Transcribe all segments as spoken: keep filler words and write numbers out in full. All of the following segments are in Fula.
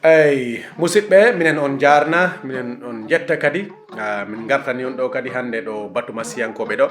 Eyi, musidɓe, minen on njaarna, minen on njetta kadi. Ah, min ngartani on ɗo kadi hannde ɗo Batu Masiyankooɓe ɗo.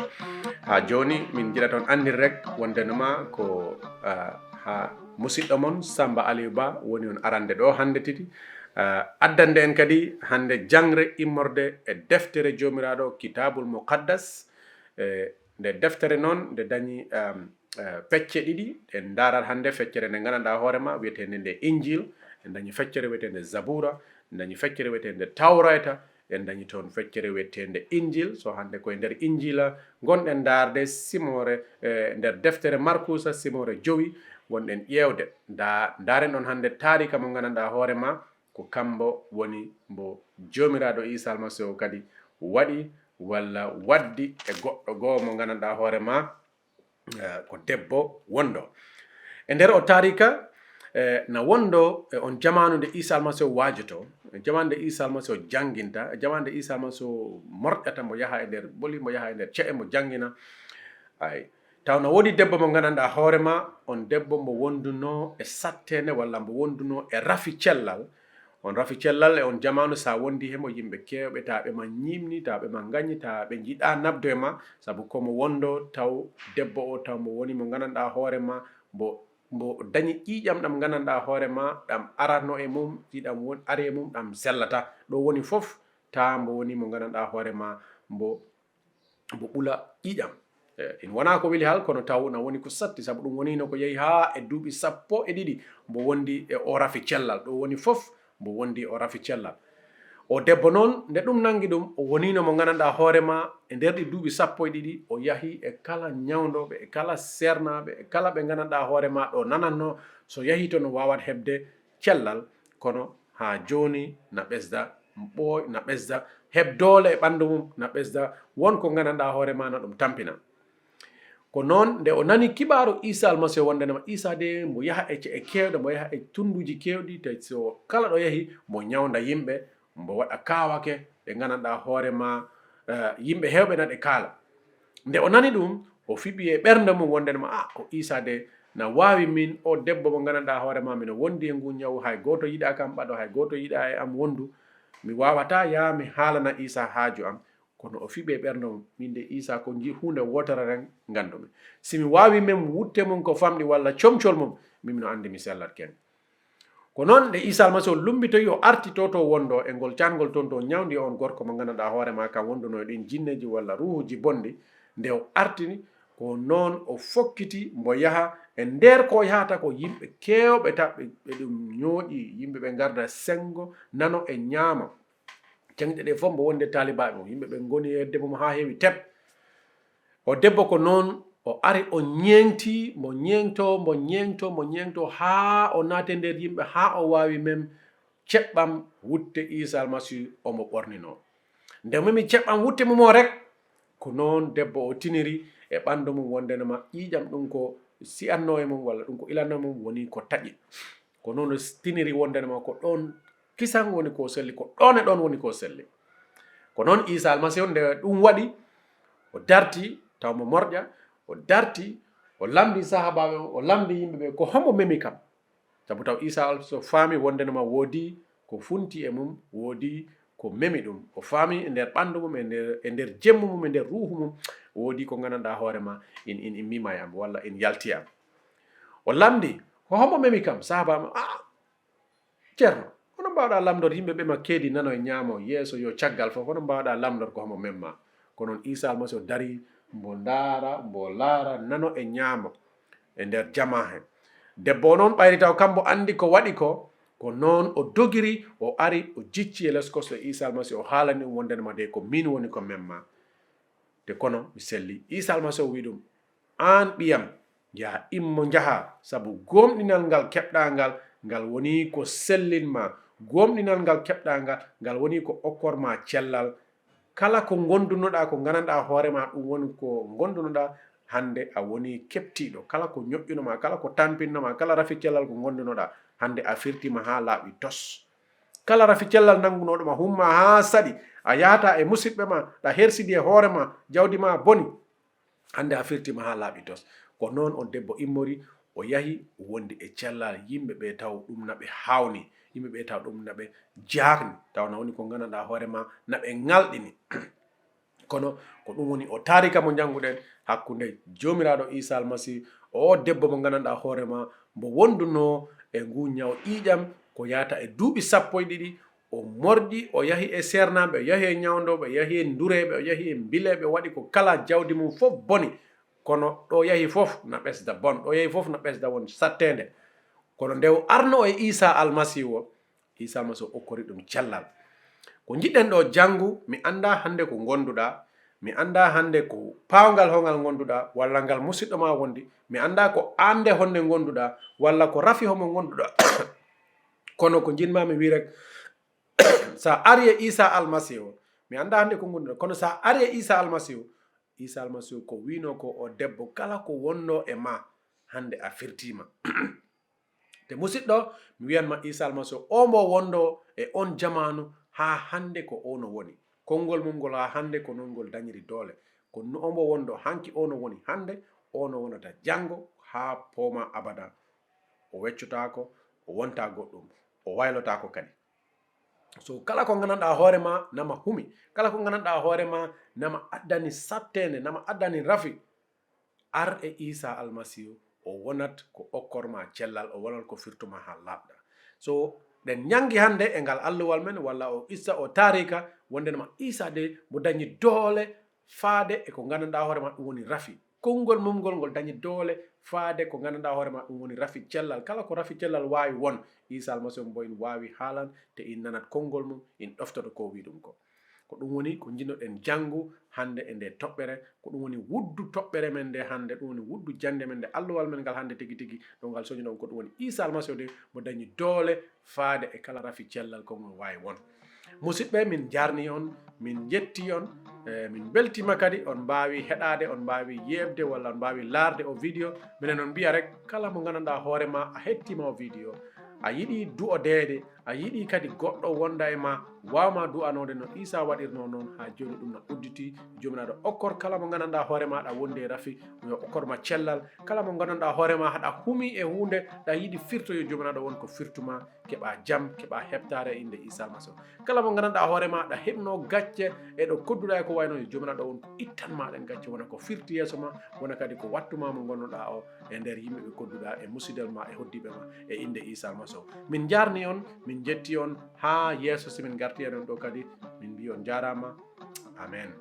Haa jooni, min njiɗat on anndir rek wonde no ma ko, ah, haa musidɗo mon Samba Aliou Ba woni on arande ɗo hannde tigi. Ah, addande en kadi hannde jangre immorde e deftere Joomiraaɗo, Kitaabul Muqaddas. E nde deftere noon, nde dañi, um, eh, pecce ɗiɗi. En ndaarat hannde feccere nde nganndanɗaa hoore ma, wiyeteende nde Injil. En dañi feccere wiyeteende Zabura. En dañi feccere wiyeteende Tawrayta. En dañi toon feccere wiyeteende Injil. So hannde koye nder Injila ngonɗen ndaarde, simoore, eh, nder deftere Markusa, simoore jowi, ngonɗen ƴeewde. Nda-, ndaaren ɗoon hannde taarika mo nganndanɗaa hoore ma, ko kambo woni mbo Joomiraaɗo Iisaa Almasiihu kadi waɗi walla waddi e goɗɗo goo mo nganndanɗaa hoore ma, eh, ko debbo wondo. E nder o taarika, eh, na wondo e on jamaanu nde Iisaa Almasiihu waajotoo, e jamaanu nde Iisaa Almasiihu jannginta, e jamaanu nde Iisaa Almasiihu morƴata, mo yaha e nder ɓoli, mo yaha e nder ce'e, mo janngina. Ay, taw na woodi debbo mo nganndanɗaa hoore ma, on debbo mbo wondunoo e satteende walla mbo wondunoo e rafi cellal. On rafi cellal e on jamaanu, so a wondi he mo, yimɓe keewɓe, taa ɓe ma ñiimni, taa ɓe ma ngañi, taa ɓe njiɗaa nabdo e ma, sabu ko mo wondo taw debbo o, taw mo woni mo nganndanɗaa hoore ma, mbo, mbo dañi ƴiiƴam ɗam nganndanɗaa hoore ma, ɗam arano e mum, ɗi ɗam won-, ari e mum, ɗam sellata. Ɗo woni fof, taa mbo woni mo nganndanɗaa hoore ma, mbo mbo ɓula ƴiiƴam. Eh, in wonaa ko weli hal, kono taw na woni ko satti, sabu ɗum woniino ko yehi haa e duuɓi sappo e ɗiɗi mbo wondi e o rafi cellal. Ɗo woni fof mbo wondi o rafi cellal. O debbo noon, nde ɗum nanngi ɗum, o woniino mo nganndanɗaa hoore ma, e nder ɗi duuɓi sappo e ɗiɗi, o yahi e kala ñawndooɓe, e kala seernaaɓe, e kala ɓe nganndanɗaa hoore ma ɗo nanatnoo, so yahi toon o waawat heɓde cellal, kono haa jooni na ɓesda ɓooy, na ɓesda heɓ doole e ɓanndu mum, na ɓesda won ko nganndanɗaa hoore ma na ɗum tampina. Ko noon, nde o nani kibaaru Iisaa Almasiihu wonde nama Iisaa de mbo yaha e ce'e keewɗe, mbo yaha e tunnduuji keewɗi, tawi so kala ɗo yahi, mbo ñawnda yimɓe, mbo waɗa kaawake ɓe nganndanɗaa hoore ma, eh, yimɓe heewɓe na ɗe kaala. Nde o nani ɗum, o fiɓi e ɓernde mum wonde ma, "Ah, o Iisaa de na waawi min, o debbo mo nganndanɗaa hoore ma, mino wondi e ngu ñawu, hay gooto yiɗaa kam ɓado, hay gooto yiɗaa e am wondu. Mi waawataa yaa mi haalana Iisaa haaju am." Kono o fiɓi e ɓernde mum, "Min de Iisaa ko nji-, huunde wootere ren nganndumi. Si mi waawi mem wutte mum ko famɗi walla comcol mum, min mino anndi mi sellat ken." Ko noon, nde Iisaa Almasiihu lumbitoyi, o arti to, to wondo e ngol caangol toon, to ñawndi on gorko mo nganndanɗaa hoore ma, kam wonduno e ɗin jinneeji walla ruuhuuji bonɗi. Nde o artini, ko noon o fokkiti mbo yaha e nder ko yahata ko yimɓe keewɓe, taɓɓe ɓe ɗum ñooƴi, yimɓe ɓe ngarda senngo, nano e ñaamo. Ceŋɗe ɗe fof mbo wondi e taalibaaɓe mum, yimɓe ɓe ngoni e hedde mum haa heewi tep. O debbo ko noon, o ari, o ñeeŋti, mbo ñeeŋto, mbo ñeeŋto, mbo ñeeŋto, haa o naati e nder yimɓe, haa o waawi mem ceɓɓam wutte Iisaa Almasiihu omo ɓorninoo. Nde o memi ceɓɓam wutte mum o rek, ko noon debbo o tiniri e ɓanndu mum wonde no ma ƴiiƴam ɗum ko si'atnoo e mum walla ɗum ko ilatnoo e mum woni ko taƴi. Ko noon o tiniri wonde no ma ko ɗoon kisan woni ko selli, ko ɗoon e ɗoon woni ko selli. Ko noon Iisaa Almasiihu nde ɗum waɗi, o darti, taw mo morƴa, o darti, o lamndi sahaabaaɓe o, o lamndi yimɓe ɓe, "Ko hombo memi kam?" Sabu taw Iisaa Almasiihu faami wonde no ma woodi ko funti e mum, woodi ko memi ɗum. O faami e nder ɓanndu mum, e nder, e nder jemmu mum, e nder ruuhu mum, woodi ko nganndanɗaa hoore ma in, in, in mima e am, walla in yalti e am. O lamndi, "Ko hombo memi kam?" Sahaabaaɓe, "Ah, Ceerno, hono mbaawɗaa lamndorde yimɓe ɓe ma keedi nano e ñaamo yeeso yo caggal fof? Hono mbaawɗaa lamndorde ko homo memma?" Ko noon Iisaa Almasiihu darii, mbo ndaara, mbo laara, nano e ñaamo e nder jamaa he. Debbo o noon ɓayri taw kambo anndi ko waɗi ko, ko noon o dogiri, o ari, o jicci e les kosɗe Iisaa Almasiihu, o haalani ɗum wonde no ma de ko miin woni ko memma. Te kono mi selli. Iisaa Almasiihu wi'i ɗum, "Aan ɓiyam, yaa immo njahaa, sabu gooŋɗinal ngal keɓɗaa ngal, ngal woni ko sellin ma. Gooŋɗinal ngal keɓɗaa ngal, ngal woni ko okkor ma cellal. Kala ko ngondunoɗaa, ko ngananɗaa hoore ma, ɗum woni ko ngondunoɗaa, hannde a woni keɓtiiɗo. Kala ko ñoƴƴuno ma, kala ko tampinno ma, kala rafi cellal ko ngondunoɗaa, hannde a firti ma haa laaɓi tos. Kala rafi cellal nanngunooɗo ma, humma haa saɗi, a yahata e musiɓɓe ma, ɗa hersidi e hoore ma, jawdi ma boni. Hannde a firti ma haa laaɓi tos." Ko noon on debbo immori, o yahi, o wondi e cellal yimɓe ɓe, taw ɗum na ɓe hawni. Yimɓe ɓe taw ɗum naɓe jaakni, taw na woni ko nganndanɗaa hoore ma naɓe ŋalɗini. Kono ko ɗum woni o taarika mo njannguɗen hakkunde Joomiraaɗo Iisaa Almasiihu, o debbo mo nganndanɗaa hoore ma mbo wondunoo e nguu ñaw ƴiiƴam ko yahata e duuɓi sappo e ɗiɗi, o morƴi, o yahi e seernaaɓe, o yahi e ñawndooɓe, o yahi e ndureeɓe, o yahi e mbileeɓe, o waɗi ko kala, jawdi mum fof boni. Kono ɗo yahi fof na ɓesda bon, ɗo yahi fof na ɓesda won satteende. Kono nde o arno e Iisaa Almasiihu o, Iisaa Almasiihu o okkori ɗum cellal. Ko njiɗɗen ɗo janngu, mi anndaa hannde ko ngonduɗaa, mi anndaa hannde ko paawngal hongal ngonduɗaa, walla ngal musiɗɗo ma wondi, mi anndaa ko aan nde honde ngonduɗaa, walla ko rafi homo ngonduɗaa. Kono ko njiɗmaa mi wii rek, so a ari e Iisaa Almasiihu, mi anndaa hannde ko ngonduɗaa, kono so a ari e Iisaa Almasiihu, Iisaa Almasiihu ko wiinoo ko o debbo, kala ko wonnoo e ma, hannde a firtiima. Te musiɗɗo, mi wiyan ma Iisaa Almasiihu, o mbo wondoo e on jamaanu haa hannde ko o no woni. Konngol mum ngol haa hannde ko non ngol dañiri doole. Ko no o mbo wondoo hanki o no woni hannde, o no wonata janngo haa poomaa abada. O weccotaako, o wontaa goɗɗum, o waylotaako kadi. So kala ko nganndanɗaa hoore ma nama humi, kala ko nganndanɗaa hoore ma nama addani satteende, nama addani rafi, ar e Iisaa Almasiihu, o wonat ko okkor ma cellal, o wonat ko firtu ma haa laaɓɗa. So ɗen njanngi hannde e ngal alluwal men, walla o qissa, o taarika, wonde nama Iisaa de mbo dañi doole faade e ko nganndanɗaa hoore ma ɗum woni rafi. Konngol mum ngol, ngol dañi doole faade ko nganndanɗaa hoore ma ɗum woni rafi cellal. Kala ko rafi cellal waawi won, Iisaa Almasiihu mbo in waawi haalan, te in nanat konngol mum, in ɗoftoto ko wii ɗum ko. Ko ɗum woni ko njiɗnoɗen janngu hannde e nde toɓɓere. Ko ɗum woni wuddu toɓɓere men nde hannde, ɗum woni wuddu jannde men nde, alluwal men ngal hannde tigi tigi, ɗo ngal soñuɗon ko ɗum woni Iisaa Almasiihu de mbo dañi doole faade e kala rafi cellal ko ngol waawi won. Musiɗɓe, min njarni on, min njetti on, e min mbeltima kadi on mbaawi heɗaade, on mbaawi yeeɓde, walla on mbaawi laarde o vidéo. Minen on mbiya rek, kala mo nganndanɗaa hoore ma a hettima o vidéo, a yiɗi du'odeede, a yiɗi kadi goɗɗo wonda e ma, waawma du'anoode no Iisaa waɗirnoo noon, haa jooni ɗum na udditi. Joomiraaɗo okkor kala mo nganndanɗaa hoore ma aɗa wondi e rafi, yo okkor ma cellal. Kala mo nganndanɗaa hoore ma haɗa humi e huunde, ɗa yiɗi firto, yo Joomiraaɗo won ko firtu ma, keɓa jam, keɓa heɓtaare e innde Iisaa Almasiihu. Kala mo nganndanɗaa hoore ma aɗa heɓnoo gacce e ɗo kodduɗaa e ko wayi noon, yo Joomiraaɗo won ko ittan ma ɗen gacce, wona ko firti yeeso ma, wona kadi ko wattu ma mo ngonnoɗaa o e nder yimɓe ɓe kodduɗaa e musidal ma e hoddiiɓe ma e innde Iisaa Almasiihu. Min njarni on, min njetti on haa yeeso, si min ngarti e ɗon ɗo kadi, min mbii on njaaraama. Amen.